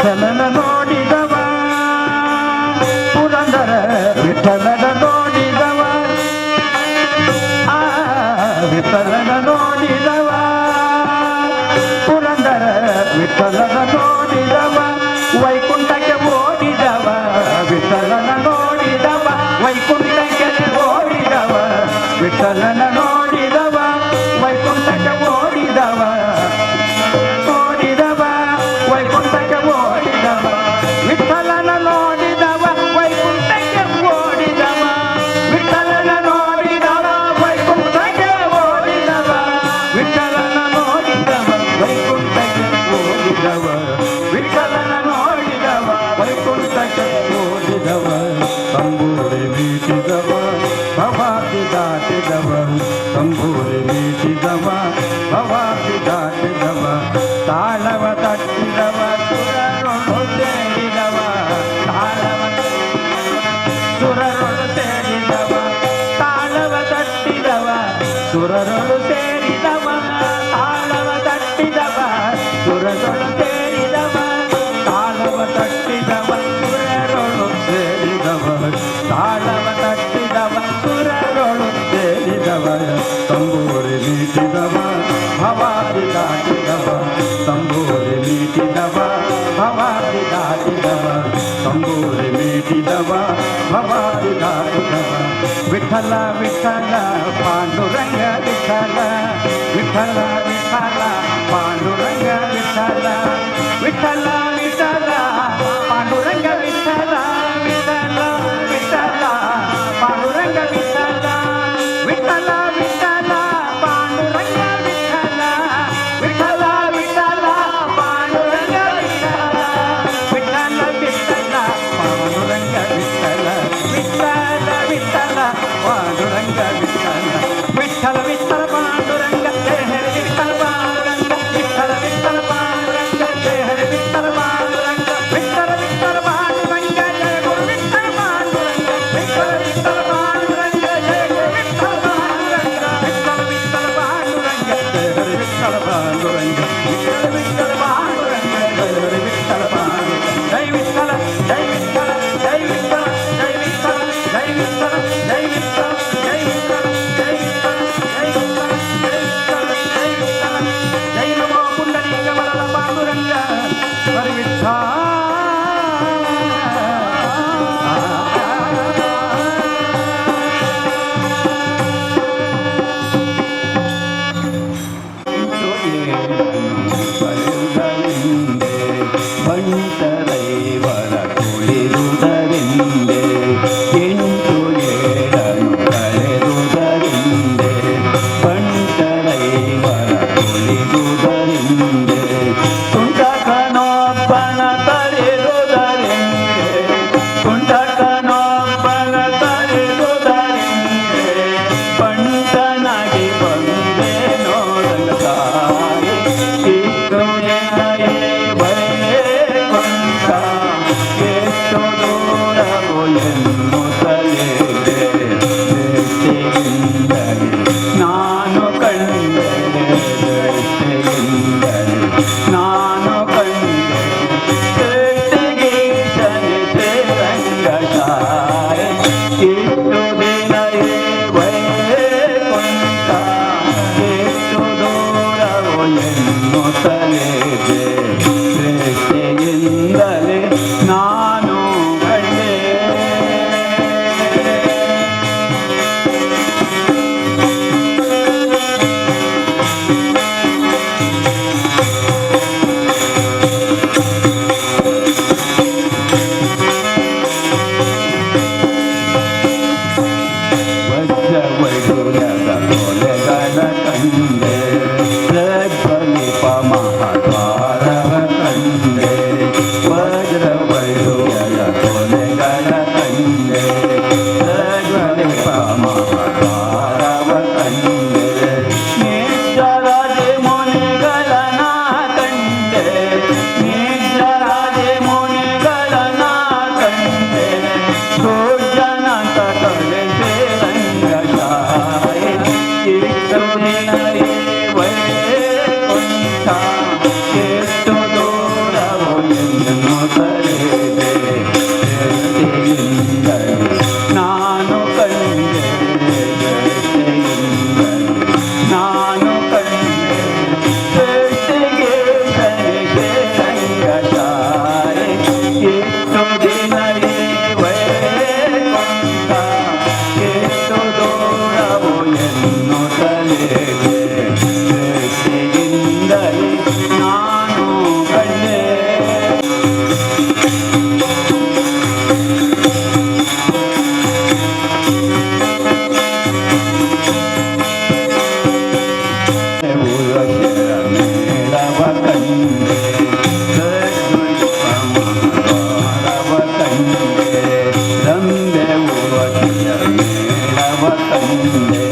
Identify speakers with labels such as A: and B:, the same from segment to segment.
A: ವಿಠಲನ ನೋಡಿದವ, ಪುರಂದರ ವಿಠಲನ ನೋಡಿದವ, ಆ ವಿಠಲನ ನೋಡಿದವ, ಪುರಂದರ ವಿಠಲನ ನೋಡಿದವ, ವೈಕುಂಠಕ್ಕೆ ಓಡಿದವ. ವಿಠಲನ ನೋಡಿದವ, ವೈಕುಂಠಕ್ಕೆ ಓಡಿದವ. ವಿಠಲನ ನೋಡಿದವ, ವೈಕುಂಠಕ್ಕೆ ಓಡಿದವ. ಓಡಿದವ, ವೈಕುಂಠಕ್ಕೆ ಓಡಿದವ. ವಿಠಲನ ನೋಡಿದವ, ವೈಕುಂಠಕ್ಕೆ ಓಡಿದವ. ವಿಠಲನ ನೋಡಿದವ, ವೈಕುಂಠಕ್ಕೆ ಓಡಿದವ. ವಿಠಲನ ನೋಡಿದವ, ವೈಕುಂಠಕ್ಕೆ ಓಡಿದವ. ವಿಠಲನ ನೋಡಿದವ, ವೈಕುಂಠಕ್ಕೆ ಓಡಿದವ. ತಂಬೂರಿ ಮೀಟಿದವ, ಭವಾಬ್ಧಿ ದಾಟಿದವ. ತಂಬೂರಿ ಮೀಟಿದವ, ಭವಾಬ್ಧಿ ದಾಟಿದವ. ತಾಳವ ತಟ್ಟಿದವ, ಸುರರೊಳು ಸೇರಿದವ. ತಾಳವ ಸುರರೊಳು ಸೇರಿದವ. ತಾಳವ ತಟ್ಟಿದವ, ಸುರರೊಳು ಸೇರಿದವ. ತಾಳವ ತಟ್ಟಿದವ, ಸುರರೊಳು ಸೇರಿದವ. ತಾಳವ ತಟ್ಟಿದವ, ಸುರರೊಳು ಸೇರಿದವ. ತಾಳವ ತಟ್ಟಿದವ, ಸುರರೊಳು ಸೇರಿದವ. ತಂಬೂರಿ ಮೀಟಿದವ, ಭವಾಬ್ಧಿ ದಾಟಿದವ. ತಂಬೂರಿ ಮೀಟಿದವ, ಭವಾಬ್ಧಿ ದಾಟಿದವ. ತಂಬೂರಿ ಮೀಟಿದವ, ಭವಾಬ್ಧಿ ದಾಟಿದವ. ವಿಠಲ ವಿಠಲ ಪಾಂಡುರಂಗ ವಿಠಲ, ವಿಠಲ ವಿಠಲ ಪಾಂಡುರಂಗ ವಿಠಲ, ವಿಠಲ ವಿಠಲ ಪಾಂಡುರಂಗ ವಿಠಲ, ವಿಠಲ ವಿಠಲ ಪಾಂಡುರಂಗ ವಿಠಲ, ವಿಠಲ ವಿಠಲ ಪಾಂಡುರಂಗ ವಿಠಲ, ವಿಠಲ ವಿಠಲ ಪಾಂಡುರಂಗ ವಿಠಲ, ವಿಠಲ ವಿಠಲ ಪಾಂಡುರಂಗ ವಿಠಲ, ವಿಠಲ ವಿಠಲ ಪಾಂಡುರಂಗ ವಿಠಲ, ವಿಠಲ ವಿಠಲ ಪಾಂಡುರಂಗ ಜಯ ಹರಿ ವಿಠಲ ಪಾಂಡುರಂಗ, ವಿಠಲ ವಿಠಲ ಪಾಂಡುರಂಗ ಜಯ ಹರಿ ವಿಠಲ ಪಾಂಡುರಂಗ, ವಿಠಲ ವಿಠಲ ಪಾಂಡುರಂಗ ಜಯ ಗುರು ವಿಠಲ ಪಾಂಡುರಂಗ, ವಿಠಲ ವಿಠಲ ಪಾಂಡುರಂಗ ಜಯ ಗುರು ವಿಠಲ ಪಾಂಡುರಂಗ, ವಿಠಲ ವಿಠಲ ಪಾಂಡುರಂಗ ಜಯ ಹರಿ ವಿಠಲ ಪಾಂಡುರಂಗ, ವಿಠಲ ವಿಠಲ ಪಾಂಡುರಂಗ ಜಯ ಹರಿ ವಿಠಲ ಪಾಂಡುರಂಗ. ಜೈ ವಿಠಲ, ಜೈ ವಿಠಲ, ಜೈ ವಿಠಲ, ಜೈ ವಿಠಲ, ಜೈ ವಿಠಲ, ಜೈ ವಿಠಲ, ಜೈ ವಿಠಲ, ಜೈ ವಿಠಲ, ಜೈ ವಿಠಲ, ಜೈ ವಿಠಲ, ಜೈ ವಿಠಲ, ಜೈ ನಮೋ ಪುಂಡರೀಕ ವರದ ಪಾಂಡುರಂಗ ಹರಿ ವಿಠಲ.
B: ಬರುವುದರಿಂದೆ, ಬಂಟರೈವರ ಕುಳಿರುವುದರಿಂದೆ, ಎಂಟು ಏಳನು ಕಳೆದುದರಿಂದೆ, ಬಂಟರೈವರ ಕುಳಿರುವುದರಿಂದೆ, ಕುಂಟಕನೊಬ್ಬನ ತರಿರುವುದರಿಂದೆ, ಕುಂಟಕನೊಬ್ಬನ ತರಿರುವುದರಿಂದೆ, ಬಂಟನಾಗಿ ಬಂದೆ ನೋಡಂಗಾಯಿ. ಇಷ್ಟು ದಿನ ವೈಕುಂಠ ಎಷ್ಟು ದೂರವು ಎನ್ನುತ್ತಲಿದೆ, ದೃಷ್ಟಿಯಿಂದಲೇ ನಾನು ಕಂಡೆ, ದೃಷ್ಟಿಯಿಂದಲೇ ನಾನು ಕಂಡೆ, ಸೃಷ್ಟಿಗೀಶನೆ ಶ್ರೀರಂಗಸಾಯ. ಇಷ್ಟು ದಿನ ವೈಕುಂಠ ಎಷ್ಟು ದೂರವು ಎನ್ನುತ್ತಲಿದೆ, ದೃಷ್ಟಿಯಿಂದಲೇ ನಾನು ಕಂಡೆ. ವಜ್ರವೈಡೂರ್ಯದ ಕೊಲೆಗಳ ಕಂಡೆ, ಪ್ರಜ್ವಲಿಪ ಮಹಾದ್ವಾರಗಳ. ಸೃಷ್ಟಿಗೆ ರಂಗಶಾಲೆ ಎಷ್ಟು ದಿನ ಈ ವೈಕುಂಠ ಎಷ್ಟು ದೂರವು ಎನ್ನುತ್ತಲೇ ಸೃಷ್ಟಿಯಿಂದಲೇ ನಾನು ಕಂಡೆ. ಮೇಳವ ಕಂಡೆ, ಮಹಾದ್ವಾರವ ಕಂಡೆ, ರಂಬೆ ಊರ್ವಶಿಯ ಮೇಳವ ಕಂಡೆ.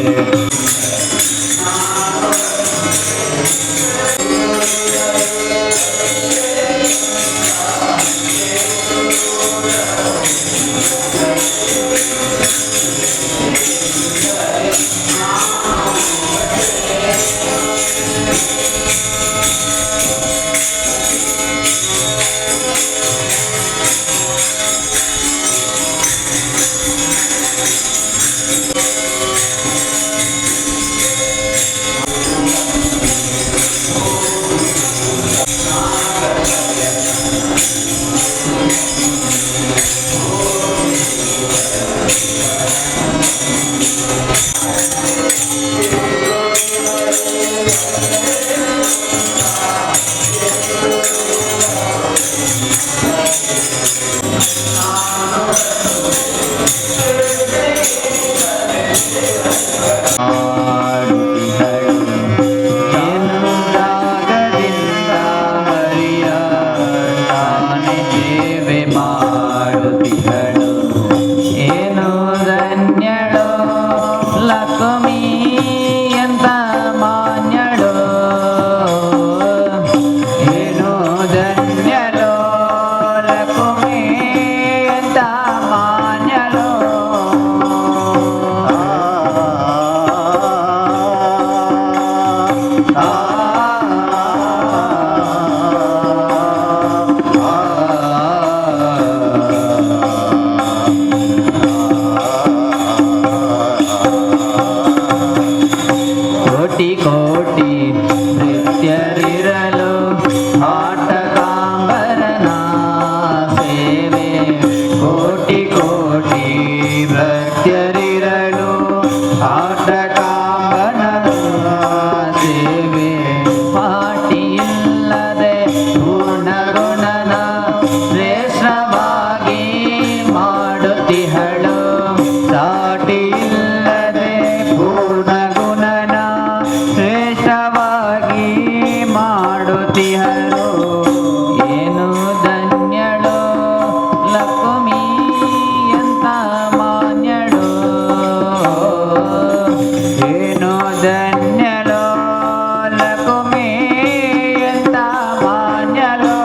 A: ಮಾಡುತ್ತಿಹಳು ಏನು ರಾಗದಿಂದ ಹರಿಯ ತಾನೆ ಸೇವೆ ಮಾಡುತ್ತಿಹಳು. ಏನು ಧನ್ಯಳು ಲಕ್ಷ್ಮೀ, ಎಂತ ಮಾನ್ಯಳು. ಏನು ಧನ್ಯಳು ಲಕ್ಷ್ಮೀ, ಎಂತ ಮಾನ್ಯಳು. ಕೋಟಿ ಕೋಟಿ ನೃತ್ಯರಿರಲು ಆಟಕಾಂಬರನ ಸೇವೆ. ಕೋಟಿ ಕೋಟಿ ಭಕ್ತರಿರಲು ಆಟಕಾಂಬರನ ಸೇವೆ. ಪಾಟಿಯಿಲ್ಲದೆ ಪೂರ್ಣಗುಣನ ಶ್ರೇಷ್ಠವಾಗಿ ಮಾಡುತ್ತಿಹಳು. ಸಾಟಿಯಿಲ್ಲದೆ ಪೂರ್ಣಗುಣನ ಶ್ರೇಷ್ಠವಾಗಿ ಮಾಡುತ್ತಿಹಳು. ಏನು ಧನ್ಯಳು ಲಕ್ಷ್ಮೀ, ಎಂತ ಮಾನ್ಯಳು. ಏನು ಧನ್ಯಳು ಲಕ್ಷ್ಮೀ, ಎಂತ ಮಾನ್ಯಳು.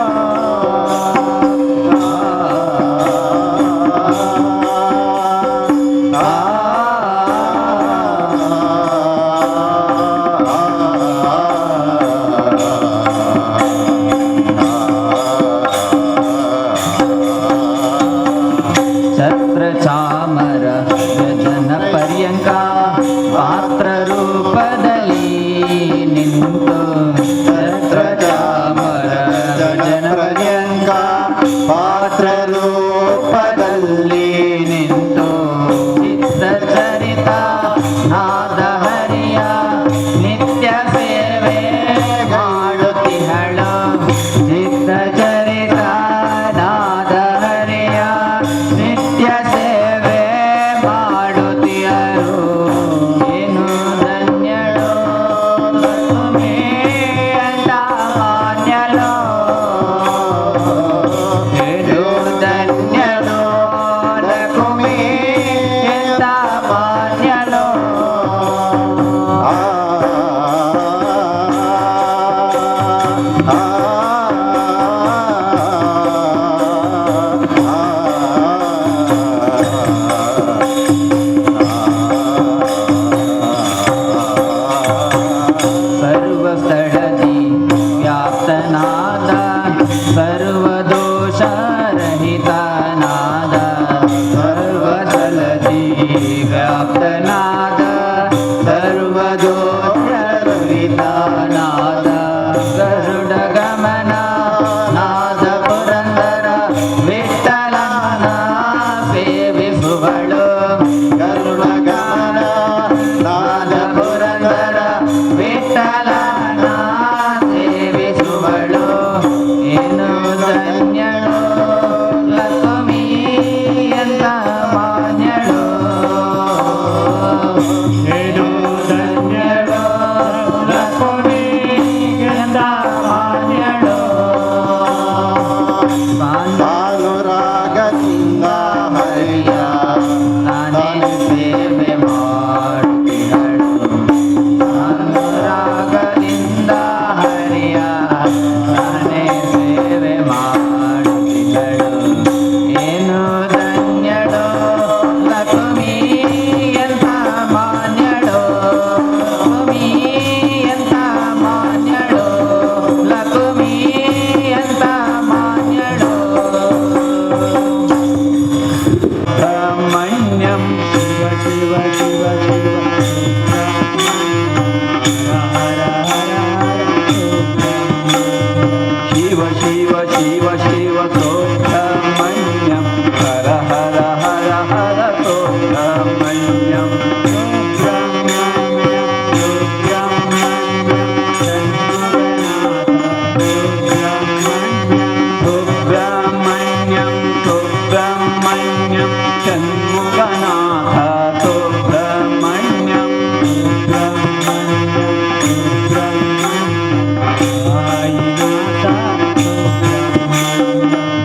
A: ಸಾಯಿನಾಥ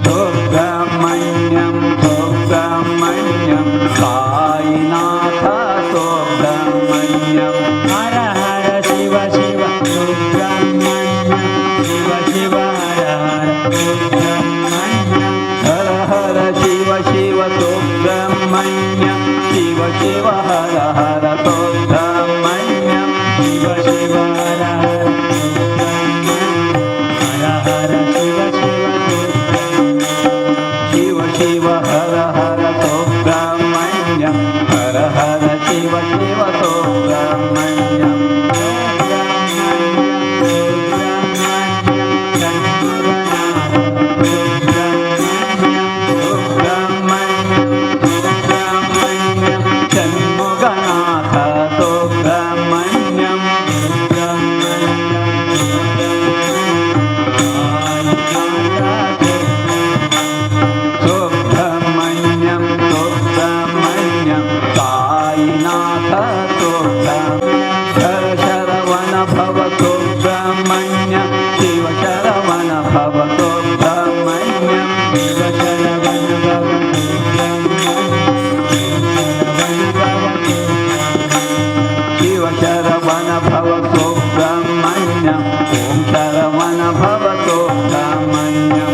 B: ಸುಬ್ರಹ್ಮಣ್ಯಂ ಸುಬ್ರಹ್ಮಣ್ಯಂ ಸಾಯಿನಾಥ ಸುಬ್ರಹ್ಮಣ್ಯಂ.
A: ಹರ ಹರ ಶಿವ ಶಿವ ಸುಬ್ರಹ್ಮಣ್ಯ, ಶಿವ ಶಿವ ಹರ ಹರ ಸುಬ್ರಹ್ಮಣ್ಯ.
B: ಹರ ಹರ ಶಿವ ಶಿವ ಸುಬ್ರಹ್ಮಣ್ಯ, ಶಿವ ಶಿವ ಹರ ಹರ ಸುಬ್ರಹ್ಮಣ್ಯಂ.
A: ಶಿವ ಶಿವ ಹರ ಹರ ಸುಬ್ರಹ್ಮಣ್ಯ, ಹರ ಹರ ಶಿವ ಶಿವ ಸುಬ್ರಹ್ಮಣ್ಯ.
B: ಶಿವ ಶಿವ ಹರ ಹರ ಸುಬ್ರಹ್ಮಣ್ಯಂ, ಹರ ಹರ ಶಿವ ಶಿವ ಸುಬ್ರಹ್ಮಣ್ಯಂ.
A: ಸುಬ್ರಹ್ಮಣ್ಯ ಸುಬ್ರಹ್ಮಣ್ಯ
B: ಸುಬ್ರಹ್ಮಣ್ಯಂ ಸುಬ್ರಹ್ಮಣ್ಯಂ ಷಣ್ಮುಖನಾಥ ಸುಬ್ರಹ್ಮಣ್ಯಂ. ಸುಬ್ರಹ್ಮಣ್ಯಂ ಸುಬ್ರಹ್ಮಣ್ಯಂ ಸಾಯಿನಾಥ ಸುಬ್ರಹ್ಮಣ್ಯ. ಹರ ಶರವಣ ಭವ ಸುಬ್ರಹ್ಮಣ್ಯ, ಶಿವ ಶರವಣ ಭವ ಸುಬ್ರಹ್ಮಣ್ಯಂ.
A: ಶಿವ ಶರವಣ ಭವ
B: ಶಿವ ಶರವಣ ಭವ ಸುಬ್ರಹ್ಮಣ್ಯಂ, ಓಂ ಶರವಣ ಭವ ಸುಬ್ರಹ್ಮಣ್ಯಂ.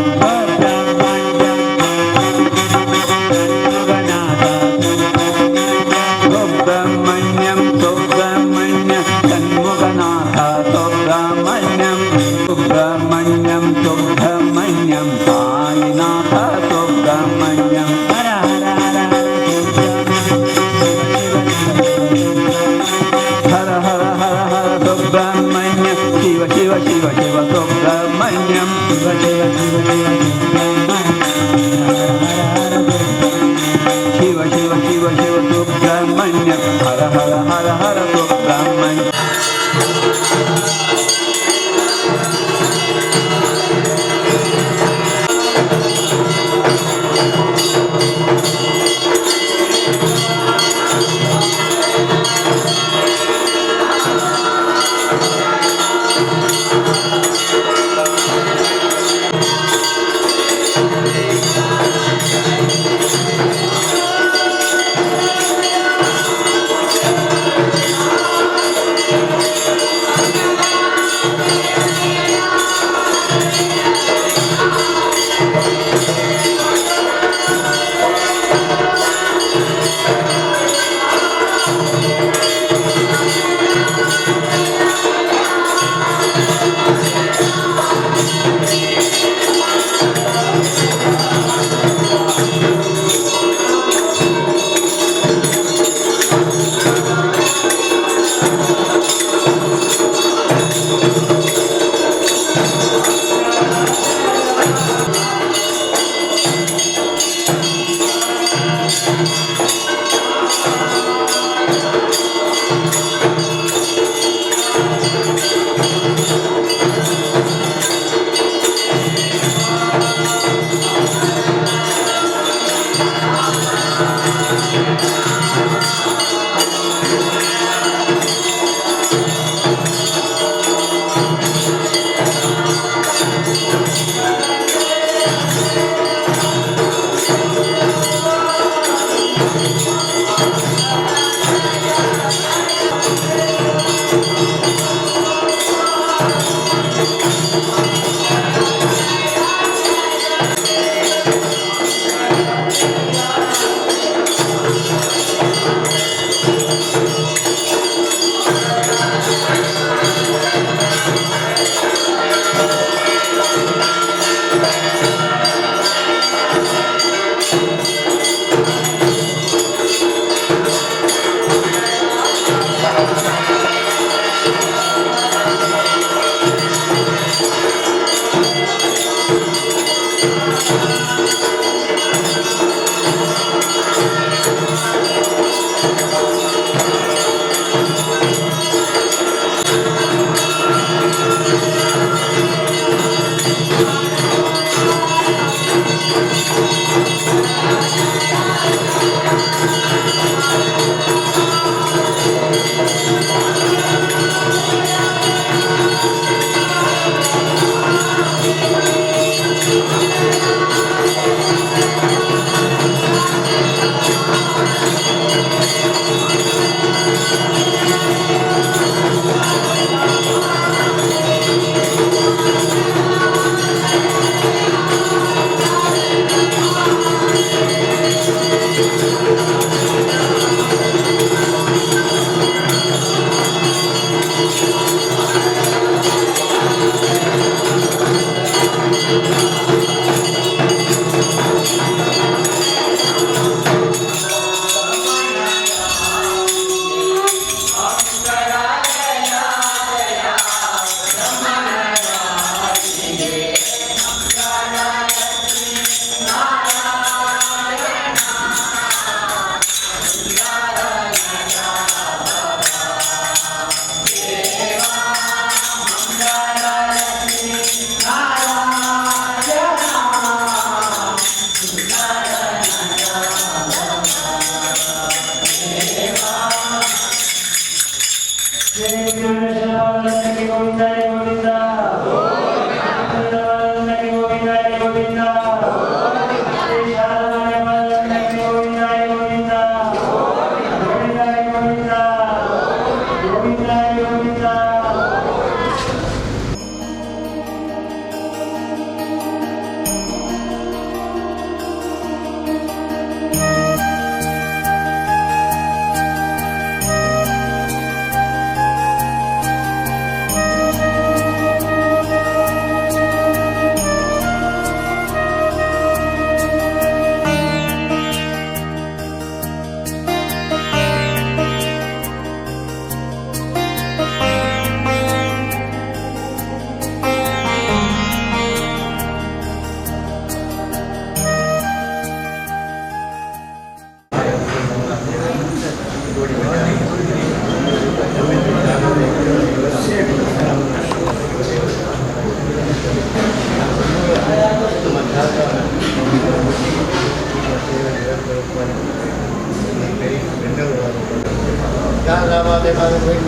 B: ಸುಬ್ರಹ್ಮಣ್ಯಂ ಸುಬ್ರಹ್ಮಣ್ಯ ಷಣ್ಮುಖನಾಥ ಸುಬ್ರಹ್ಮಣ್ಯಂ. ಸುಬ್ರಹ್ಮಣ್ಯಂ ಸುಬ್ರಹ್ಮಣ್ಯಂ ಸಾಯಿನಾಥ ಸುಬ್ರಹ್ಮಣ್ಯಂ.
A: ಹರ ಹರ ಹರ
B: ಹರ ಹರ ಹರ ಹರ ಸುಬ್ರಹ್ಮಣ್ಯ, ಶಿವ ಶಿವ ಶಿವ ಶಿವ ಸುಬ್ರಹ್ಮಣ್ಯಂ.
A: ಶಿವ ಶಿವ ಶಿವ ಶಿವ
B: ಶಿವ ಶಿವ ಶಿವ ಶಿವ ಸುಬ್ರಹ್ಮಣ್ಯ, ಹರ ಹರ ಹರ ಹರ ಸುಬ್ರಹ್ಮಣ್ಯ.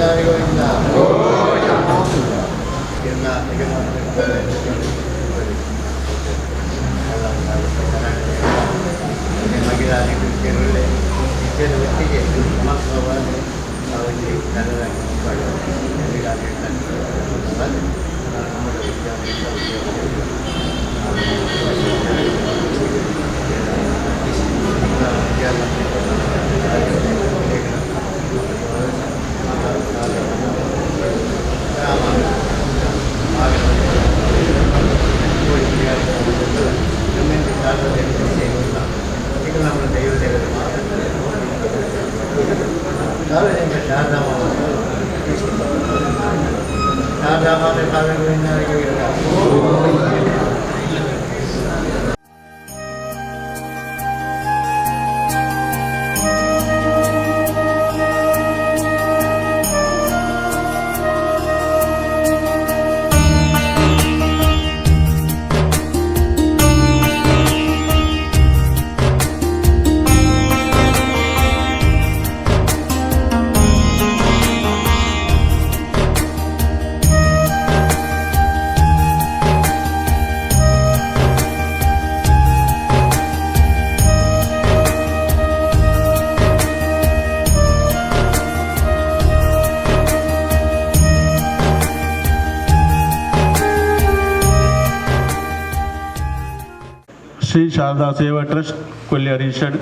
C: ಗೋವಿಂದ
D: ಶ್ರೀ ಶಾರದಾ ಸೇವಾ ಟ್ರಸ್ಟ್ ಕೊಲ್ಯ ರಿಜಿಸ್ಟರ್ಡ್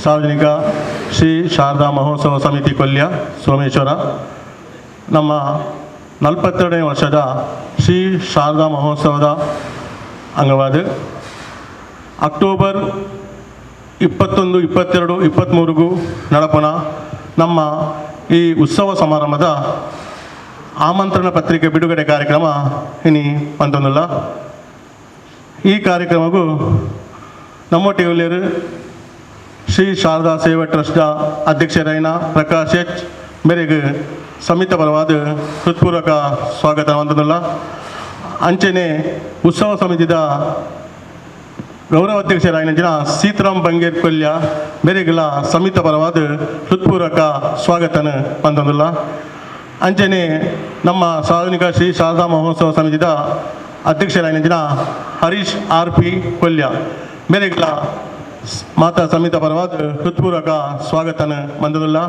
D: ಸಾರ್ವಜನಿಕ ಶ್ರೀ ಶಾರದಾ ಮಹೋತ್ಸವ ಸಮಿತಿ ಕೊಲ್ಯ ಸೋಮೇಶ್ವರ ನಮ್ಮ 42ನೇ ವರ್ಷದ ಶ್ರೀ ಶಾರದಾ ಮಹೋತ್ಸವದ ಅಂಗವಾದ ಅಕ್ಟೋಬರ್ 21, 22, 23ಗೂ ನಡಪಣ ನಮ್ಮ ಈ ಉತ್ಸವ ಸಮಾರಂಭದ ಆಮಂತ್ರಣ ಪತ್ರಿಕೆ ಬಿಡುಗಡೆ ಕಾರ್ಯಕ್ರಮ ಇನಿ ಅಂತಂದಿಲ್ಲ. ಈ ಕಾರ್ಯಕ್ರಮಕ್ಕೂ ನಮ್ಮೊಟ್ಟಿಗೆ ಶ್ರೀ ಶಾರದಾ ಸೇವಾ ಟ್ರಸ್ಟ್ದ ಅಧ್ಯಕ್ಷರಾಯಿನ ಪ್ರಕಾಶ್ ಎಚ್ ಮೇರೆಗೆ ಸಮಿತ ಪರವಾದ ಹೃತ್ಪೂರ್ವಕ ಸ್ವಾಗತ ಅಂತಂದಿಲ್ಲ. ಅಂಚೆನೆ ಉತ್ಸವ ಸಮಿತಿದ ಗೌರವ ಅಧ್ಯಕ್ಷರಾಯಿನ ಜನ ಸೀತಾರಾಮ್ ಬಂಗೇರ್ ಕೊಲ್ಯ ಮೇರೆಗೆಲ್ಲ ಸಮಿತ ಪರವಾದ ಹೃತ್ಪೂರ್ವಕ ಸ್ವಾಗತನ ಅಂತಂದಿಲ್ಲ. ಅಂಚೆನೆ ನಮ್ಮ ಸಾರ್ವಜನಿಕ ಶ್ರೀ ಶಾರದಾ ಮಹೋತ್ಸವ ಸಮಿತಿದ ಅಧ್ಯಕ್ಷರಾಯಿನ ಜನ ಹರೀಶ್ ಆರ್ ಪಿ ಕೊಲ್ಯ ಮೇರೆಗೆಲ್ಲ ಮಾತಾ ಸಮಿತ ಪರವಾದ ಹೃತ್ಪೂರ್ವಕ ಸ್ವಾಗತನ ಬಂದದಲ್ಲ.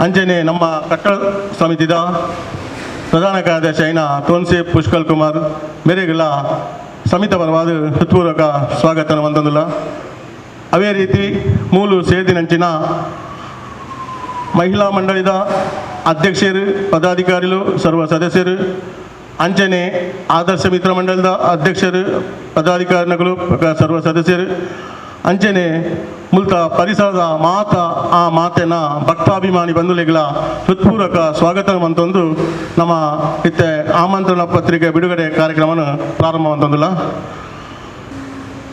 D: ಅಂಚೆನೆ ನಮ್ಮ ಕಟ್ಟಡ ಸಮಿತಿದ ಪ್ರಧಾನ ಕಾರ್ಯದರ್ಶಿ ಐನ ತೋನ್ಸೆ ಪುಷ್ಕಲ್ ಕುಮಾರ್ ಮೇರೆಗೆಲ್ಲ ಸಮಿತ ಪರವಾದ ಹೃತ್ಪೂರ್ವಕ ಸ್ವಾಗತನ ಬಂದದಲ್ಲ. ಅದೇ ರೀತಿ ಮೂಲು ಸೇದಿನಂಚಿನ ಮಹಿಳಾ ಮಂಡಳಿದ ಅಧ್ಯಕ್ಷರು, ಪದಾಧಿಕಾರಿಗಳು, ಸರ್ವ ಸದಸ್ಯರು, ಅಂಚನೆ ಆದರ್ಶ ಮಿತ್ರ ಮಂಡಲದ ಅಧ್ಯಕ್ಷರು, ಪದಾಧಿಕಾರಿಗಳು, ಸರ್ವ ಸದಸ್ಯರು, ಅಂಚನೆ ಮುಲ್ತ ಪರಿಸರದ ಮಾತ ಆ ಮಾತೆನ ಭಕ್ತಾಭಿಮಾನಿ ಬಂಧುಲಿಗಳ ಹೃತ್ಪೂರ್ವಕ ಸ್ವಾಗತ ಅಂತಂದು ನಮ್ಮ ಇತ್ತೆ ಆಮಂತ್ರಣ ಪತ್ರಿಕೆ ಬಿಡುಗಡೆ ಕಾರ್ಯಕ್ರಮವನ್ನು ಪ್ರಾರಂಭ ಅಂತಂದಿಲ್ಲ.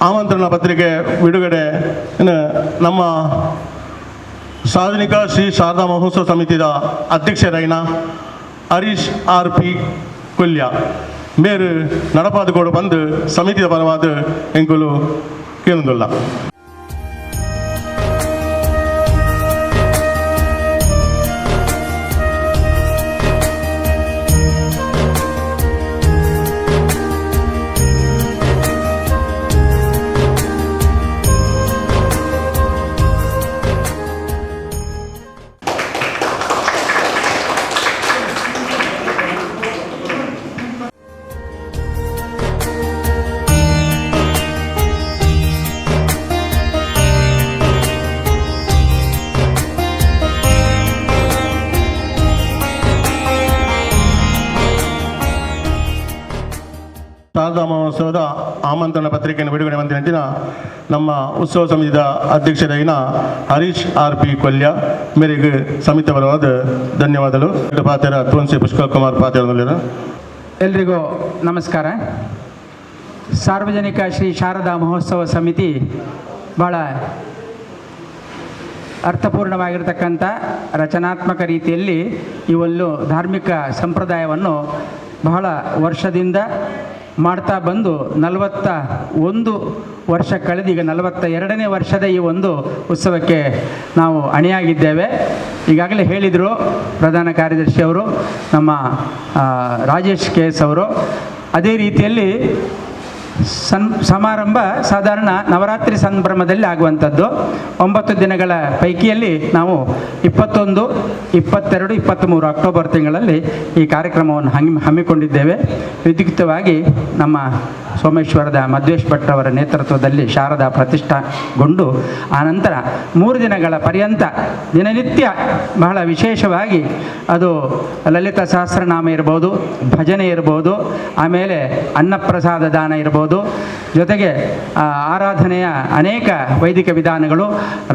D: ಆಮಂತ್ರಣ ಪತ್ರಿಕೆ ಬಿಡುಗಡೆ ನಮ್ಮ ಸಾರ್ವಜನಿಕ ಶ್ರೀ ಶಾರದಾ ಮಹೋತ್ಸವ ಸಮಿತಿಯ ಅಧ್ಯಕ್ಷರಾಯಿನ ಹರೀಶ್ ಆರ್ ಪಿ ಕೊಲ್ಯ ಮೇರು ನಡಪಾದಕೋಡು ಬಂದು ಸಮಿತಿಯ ಪರವಾದ ಎಂಕುಲು ಕೇಳುವುದಿಲ್ಲ. ಶಾರದಾ ಮಹೋತ್ಸವದ ಆಮಂತ್ರಣ ಪತ್ರಿಕೆಯನ್ನು ಬಿಡುಗಡೆ ಮಾಡಿದ ನಮ್ಮ ಉತ್ಸವ ಸಮಿತಿಯ ಅಧ್ಯಕ್ಷರಾಗಿನ ಹರೀಶ್ ಆರ್ ಪಿ ಕೊಲ್ಯ ಮೇರೆಗೆ ಸಮಿತಿ ಪರವಾದ ಧನ್ಯವಾದಗಳು. ಪಾತ್ರ ತುಳಸಿ ಪುಷ್ಕರ್ ಕುಮಾರ್ ಪಾತ್ರ.
A: ಎಲ್ರಿಗೂ ನಮಸ್ಕಾರ. ಸಾರ್ವಜನಿಕ ಶ್ರೀ ಶಾರದಾ ಮಹೋತ್ಸವ ಸಮಿತಿ ಭಾಳ ಅರ್ಥಪೂರ್ಣವಾಗಿರ್ತಕ್ಕಂಥ ರಚನಾತ್ಮಕ ರೀತಿಯಲ್ಲಿ ಈ ಒಂದು ಧಾರ್ಮಿಕ ಸಂಪ್ರದಾಯವನ್ನು ಬಹಳ ವರ್ಷದಿಂದ ಮಾಡ್ತಾ ಬಂದು 41 ವರ್ಷ ಕಳೆದು ಈಗ 42ನೇ ವರ್ಷದ ಈ ಒಂದು ಉತ್ಸವಕ್ಕೆ ನಾವು ಅಣಿಯಾಗಿದ್ದೇವೆ. ಈಗಾಗಲೇ ಹೇಳಿದರು ಪ್ರಧಾನ ಕಾರ್ಯದರ್ಶಿಯವರು ನಮ್ಮ ರಾಜೇಶ್ ಕೆ ಎಸ್ ಅವರು. ಅದೇ ರೀತಿಯಲ್ಲಿ ಸಮಾರಂಭ ಸಾಧಾರಣ ನವರಾತ್ರಿ ಸಂಭ್ರಮದಲ್ಲಿ ಆಗುವಂಥದ್ದು. 9 ದಿನಗಳ ಪೈಕಿಯಲ್ಲಿ ನಾವು 21, 22, 23 ಅಕ್ಟೋಬರ್ ತಿಂಗಳಲ್ಲಿ ಈ ಕಾರ್ಯಕ್ರಮವನ್ನು ಹಮ್ಮಿಕೊಂಡಿದ್ದೇವೆ. ವಿದ್ಯುಕ್ತವಾಗಿ ನಮ್ಮ ಸೋಮೇಶ್ವರದ ಮಧ್ವೇಶ್ ಭಟ್ ಅವರ ನೇತೃತ್ವದಲ್ಲಿ ಶಾರದಾ ಪ್ರತಿಷ್ಠಾಗೊಂಡು ಆನಂತರ 3 ದಿನಗಳ ಪರ್ಯಂತ ದಿನನಿತ್ಯ ಬಹಳ ವಿಶೇಷವಾಗಿ ಅದು ಲಲಿತಾ ಸಹಸ್ರನಾಮ ಇರ್ಬೋದು, ಭಜನೆ ಇರ್ಬೋದು, ಆಮೇಲೆ ಅನ್ನಪ್ರಸಾದ ದಾನ ಇರ್ಬೋದು, ಜೊತೆಗೆ ಆರಾಧನೆಯ ಅನೇಕ ವೈದಿಕ ವಿಧಾನಗಳು,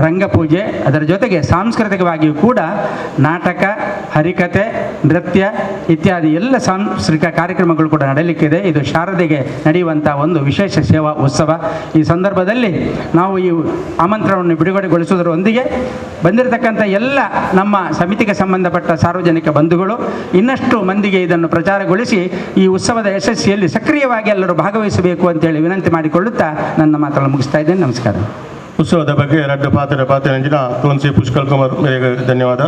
A: ರಂಗಪೂಜೆ, ಅದರ ಜೊತೆಗೆ ಸಾಂಸ್ಕೃತಿಕವಾಗಿಯೂ ಕೂಡ ನಾಟಕ, ಹರಿಕತೆ, ನೃತ್ಯ ಇತ್ಯಾದಿ ಎಲ್ಲ ಸಾಂಸ್ಕೃತಿಕ ಕಾರ್ಯಕ್ರಮಗಳು ಕೂಡ ನಡೆಯಲಿಕ್ಕಿದೆ. ಇದು ಶಾರದೆಗೆ ನಡೆಯುವಂಥ ಒಂದು ವಿಶೇಷ ಸೇವಾ ಉತ್ಸವ. ಈ ಸಂದರ್ಭದಲ್ಲಿ ನಾವು ಈ ಆಮಂತ್ರಣವನ್ನು ಬಿಡುಗಡೆಗೊಳಿಸುವುದರೊಂದಿಗೆ ಬಂದಿರತಕ್ಕಂಥ ಎಲ್ಲ ನಮ್ಮ ಸಮಿತಿಗೆ ಸಂಬಂಧಪಟ್ಟ ಸಾರ್ವಜನಿಕ ಬಂಧುಗಳು ಇನ್ನಷ್ಟು ಮಂದಿಗೆ ಇದನ್ನು ಪ್ರಚಾರಗೊಳಿಸಿ ಈ ಉತ್ಸವದ ಯಶಸ್ಸಿಯಲ್ಲಿ ಸಕ್ರಿಯವಾಗಿ ಎಲ್ಲರೂ ಭಾಗವಹಿಸಬೇಕು ಅಂತೇಳಿ ವಿನಂತಿ ಮಾಡಿಕೊಳ್ಳುತ್ತಾ ನನ್ನ ಮಾತನ್ನು ಮುಗಿಸ್ತಾ ಇದ್ದೇನೆ. ನಮಸ್ಕಾರ.
D: ಉತ್ಸವದ ಬಗ್ಗೆ ರಡ್ಡು ಪಾತ್ರ ಪಾತ್ರರಂಜಿನ ತೋನ್ಸಿ ಪುಷ್ಕಲ್ ಕುಮಾರ್ ಮೇರೆಗೆ ಧನ್ಯವಾದ.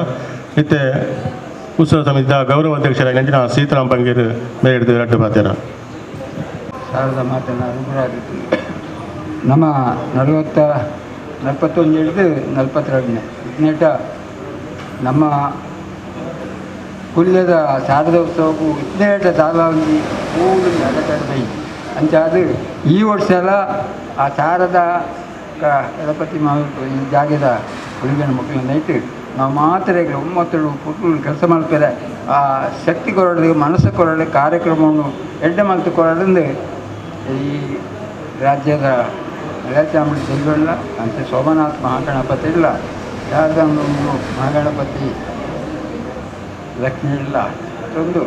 D: ಇತ್ತೆ ಉತ್ಸವ ಸಮಿತಿಯ ಗೌರವ ಅಧ್ಯಕ್ಷರಾಗಿ ಸೀತಾರಾಮ್ ಬಂಗೇರು ಮೇರೆದು ರಡ್ಡು ಪಾತ್ರ.
C: ಶಾರದಾ ಮಾತನ್ನು ಅನುಗ್ರಹ ನಮ್ಮ 41 ಹಿಡಿದು 42ನೇ ಇದ್ನೇಟ ನಮ್ಮ ಕುಲ್ಯದ ಶಾರದಾ ಉತ್ಸವಕ್ಕೂ ಇದ್ನೇಟ ದಾಲಾವಳಿ ಪೂರ್ಣ ನಡಕಡ್ಬೈ ಅಂಚ ಅದು ಈ ವರ್ಷ ಎಲ್ಲ ಆ ಶಾರದಾ ಗಣಪತಿ ಈ ಜಾಗದ ಹುಡುಗನ ಮಕ್ಕಳನ್ನ ಇಟ್ಟು ನಾವು ಮಾತ್ರ 9 ಪುಟ್ಟರು ಕೆಲಸ ಮಾಡ್ತಾರೆ. ಆ ಶಕ್ತಿ ಕೊರಡು ಮನಸ್ಸು ಕೊರಡು ಕಾರ್ಯಕ್ರಮವನ್ನು ಎಡ್ಡೆ ಮಲ್ತು ಕೊರಡಂದು ಈ ರಾಜ್ಯದ ಮಲಯಾಚಾಮುಂಡಿ ದೈವಲ್ಲ ಅಂತ ಸೋಮನಾಥ ಮಹಾಗಣಪತಿ ಇಲ್ಲ, ಶಾರದಾ ಮಹಾಗಣಪತಿ ಲಕ್ಷ್ಮಿ ಇಲ್ಲ, ಅಷ್ಟೊಂದು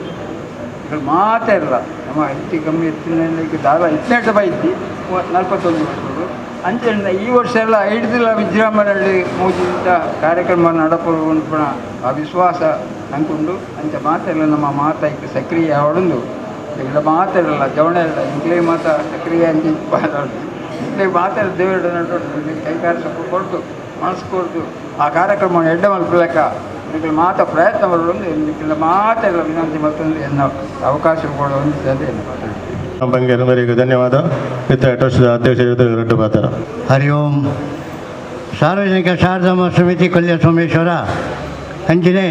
C: ಇದ್ರ ಮಾತೇ ಇಲ್ಲ. ನಮ್ಮ ಹೆಚ್ಚು ಕಮ್ಮಿ ಎತ್ತಿನ ದಾದ ಇತ್ತನೇಟ ಬೈತಿ 41 ವರ್ಷಗಳು ಅಂಚೆಯಿಂದ ಈ ವರ್ಷ ಎಲ್ಲ ಹಿಡ್ದಿಲ್ಲ ವಿಜೃಂಭಣೆಯಲ್ಲಿ ಮೂಜಿಂತ ಕಾರ್ಯಕ್ರಮ ನಡಪುಣ ಆ ವಿಶ್ವಾಸ ನಂಗುಂಡು. ಅಂಚೆ ಮಾತೆಲ್ಲ ನಮ್ಮ ಮಾತಾಯ್ತು ಸಕ್ರಿಯ ಅವಳೊಂದು ಇಲ್ಲ ಮಾತಾಡಲ್ಲ ಜವಣೆ ಇಲ್ಲ ಇಂಗ್ಲೇ ಮಾತ ಸಕ್ರಿಯ ಅಂತ ಮಾತಾಡ್ತೀವಿ. ಇಂಗ್ಲೇ ಮಾತಾಡ ದೇವರ ನಡು ಕೈಕಾರ ಸ್ವಲ್ಪ ಕೊಡ್ತು ಮನಸ್ಸು ಕೊಡ್ತು ಆ ಕಾರ್ಯಕ್ರಮವನ್ನು ಎಡ್ಡೆ ಮಲ್ಪಲೆಕ್ಕ ನಿಮಗೆ ಮಾತ ಪ್ರಯತ್ನ ಬರೋದು ನಿಮಗೆಲ್ಲ ಮಾತೆಲ್ಲ ವಿನಂತಿ ಮತ್ತೊಂದು ಎನ್ನ ಅವಕಾಶ ಕೊಡುವಂಥದ್ದು ಮಾತಾಡ್ತೀವಿ.
D: ಬಂಗೇರು ಧನ್ಯವಾದ. ಟ್ರಸ್ಟ್ ಅಧ್ಯಕ್ಷ ರಡ್ಡು ಪಾತ್ರ.
E: ಹರಿ ಓಂ. ಸಾರ್ವಜನಿಕ ಶಾರದಾ ಸಮಿತಿ ಕೊಲ್ಯ ಸೋಮೇಶ್ವರ ಅಂಚನೆ